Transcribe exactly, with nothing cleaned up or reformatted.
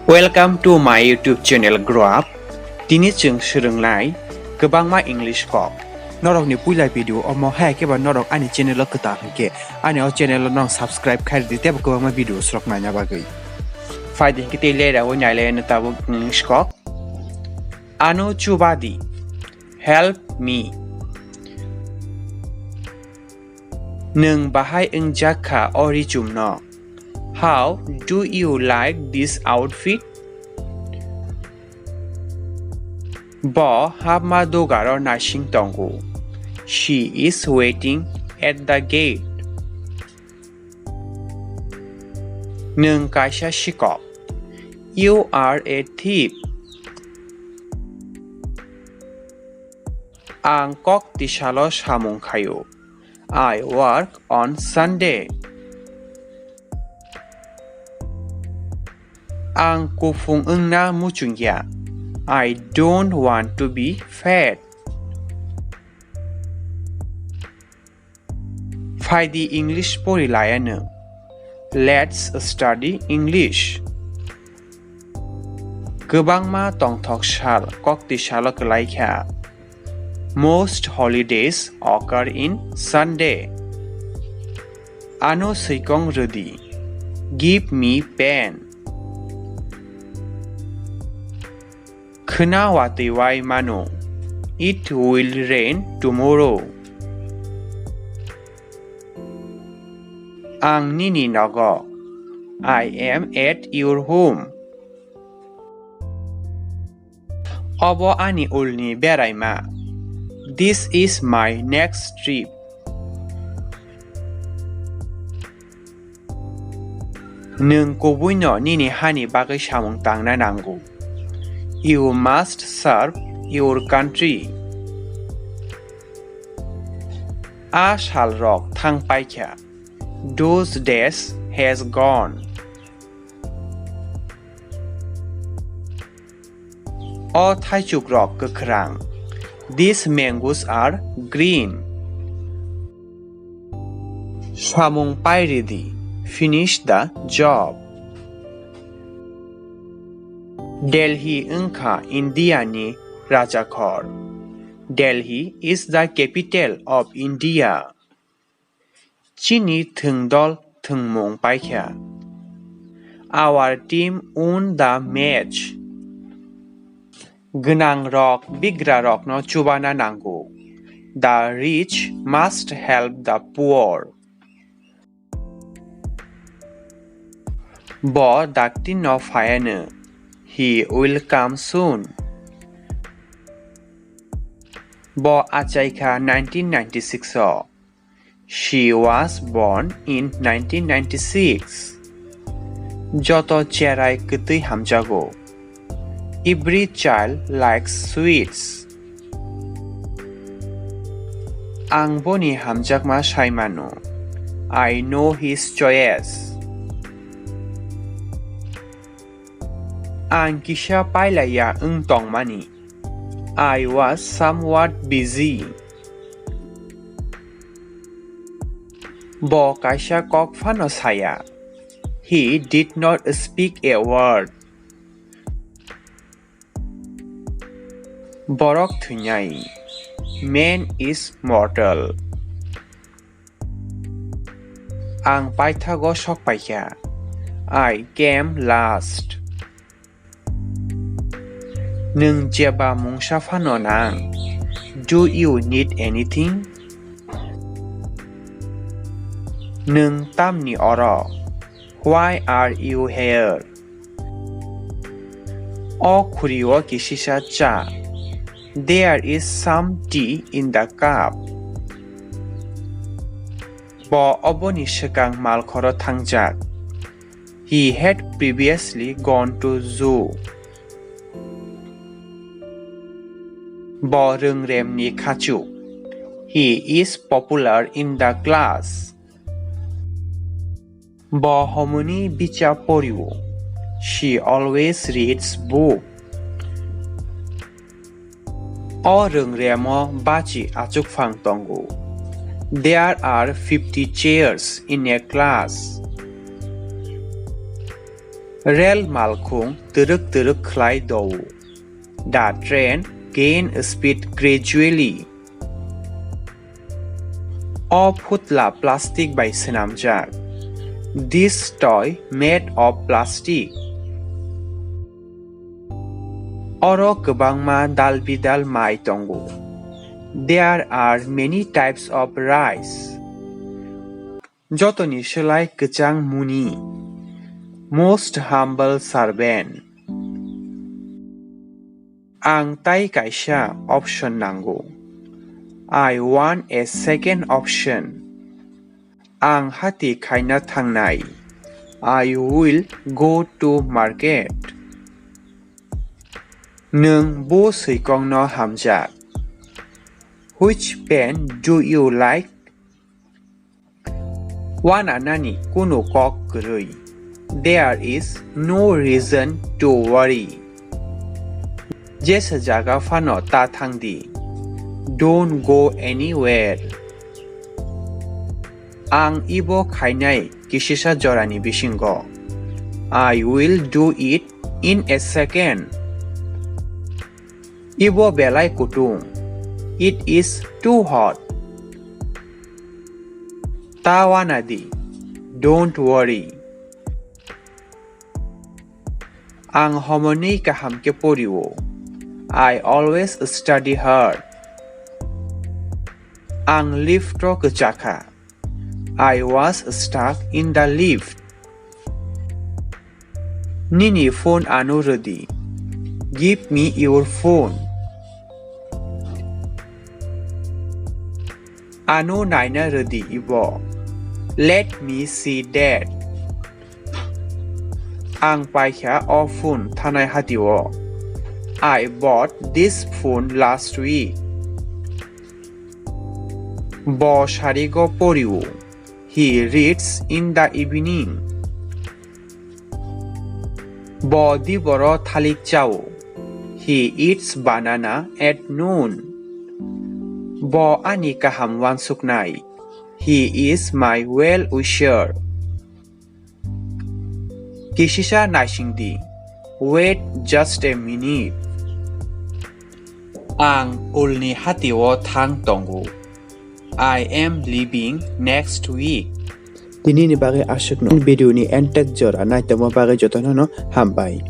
Welcome to my YouTube channel Grow Up. Tini chwng swrwngnai kwbangma English kok. Norokni puila video omo hai khe ba norok ani channel o kwtal hinkhe ani o channel o nong subscribe khai rwdi tei bo kwbangma video swrok naina bagwi. Phai di hinkhe tei leraui nailai ano tabuk English kok. Ano chubadi. Help me. Nwng bahai wngjak kha o richumno? How do you like this outfit? Bo hapma dugaro naising tongo. She is waiting at the gate. Nwng kaisa sikok. You are a thief. Ang kok tisalo samung khaio. I work on Sunday. Ang kuphung wngna muchungya. I don't want to be fat. Phai di English pori laianw. Let's study English. Kwbangma tongthok sal kok tisalo kwlai kha. Most holidays occur in Sunday. Ano swikong rwdi. Give me pen. Khwna watwi wai mano. It will rain tomorrow. Ang nini nogo. I am at your home. Obo ani ulni beraima. This is my next trip. Nwng kubuino nini hani bagwi samung tangna nango. You must serve your country. A salrok thang paikha. Those days has gone. O thaichukrok kwkhrang. These mangoes are green. Samung pairidi. Finish the job. Delhi wngkha India ni rajakhor. Delhi is the capital of India. Chini thwngdol thwngmung paikha. Our team won the match. Gwnangrok bigrarokno chubana nango. The rich must help the poor. Bo dakti no phaianw. He will come soon. Bo achaikha nineteen ninety-six o. She was born in nineteen ninety-six. Joto cherai kwtwi hamjago. Every child likes sweets. Ang boni hamjakma sai mano. I know his choice. Ang kisa pailaiya wng tongmani. I was somewhat busy. Bo kaisa kok phano saya. He did not speak a word. Borok thwinai. Man is mortal. Ang paithago sok paikha. I came last. Nwng jeba mungsa phano nang? Do you need anything? Nwng tamni oro? Why are you here? O khuri-o kisisa cha. There is some tea in the cup. Bo oboni swkang malkhoro thangjak. He had previously gone to zoo. Bo rwngremni khachuk. He is popular in the class. Bo homoni bicha porio. She always reads book. O rwngremo bachi achukphang tongo. There are fifty chairs in a class. Rel malkhung twrwk twrwk khlai do-o. The train gain speed gradually. O phutla plastic bai swnamjak. This toy made of plastic. Oro kwbangma dal bidal mai tongo. There are many types of rice. Jotoni swlai kwchang muni. Most humble servant. Ang tai kaisa option nango. I want a second option. Ang hati khaina thangnai. I will go to market. Nwng bo swikongno hamjak. Which pen do you like? Wana nani kunu kok kwrwi. There is no reason to worry. Jesa jaga phano ta thangdi. Don't go anywhere. Ang ibo khainai kisisa jorani bisingo. I will do it in a second. Ibo belai kutung. It is too hot. Ta wana di. Don't worry. Ang homoni kaham khe porio. I always study hard. Ang lift o kwchakha. I was stuck in the lift. Nini phone ano rwdi. Give me your phone. Ano naina rwdi ibo. Let me see that. Ang paikha o phone thanai hatio. I bought this phone last week. Bo sarigo porio. He reads in the evening. Bo diboro thalik chao. He eats banana at noon. Bo ani kaham wansuknai. He is my well wisher. Kisisa naisingdi. Wait just a minute. Ang ulni hatio thang tongo. I am leaving next week. Tinini bagwi aswkno video ni entek jora naitokma bagwi jotono no hambai.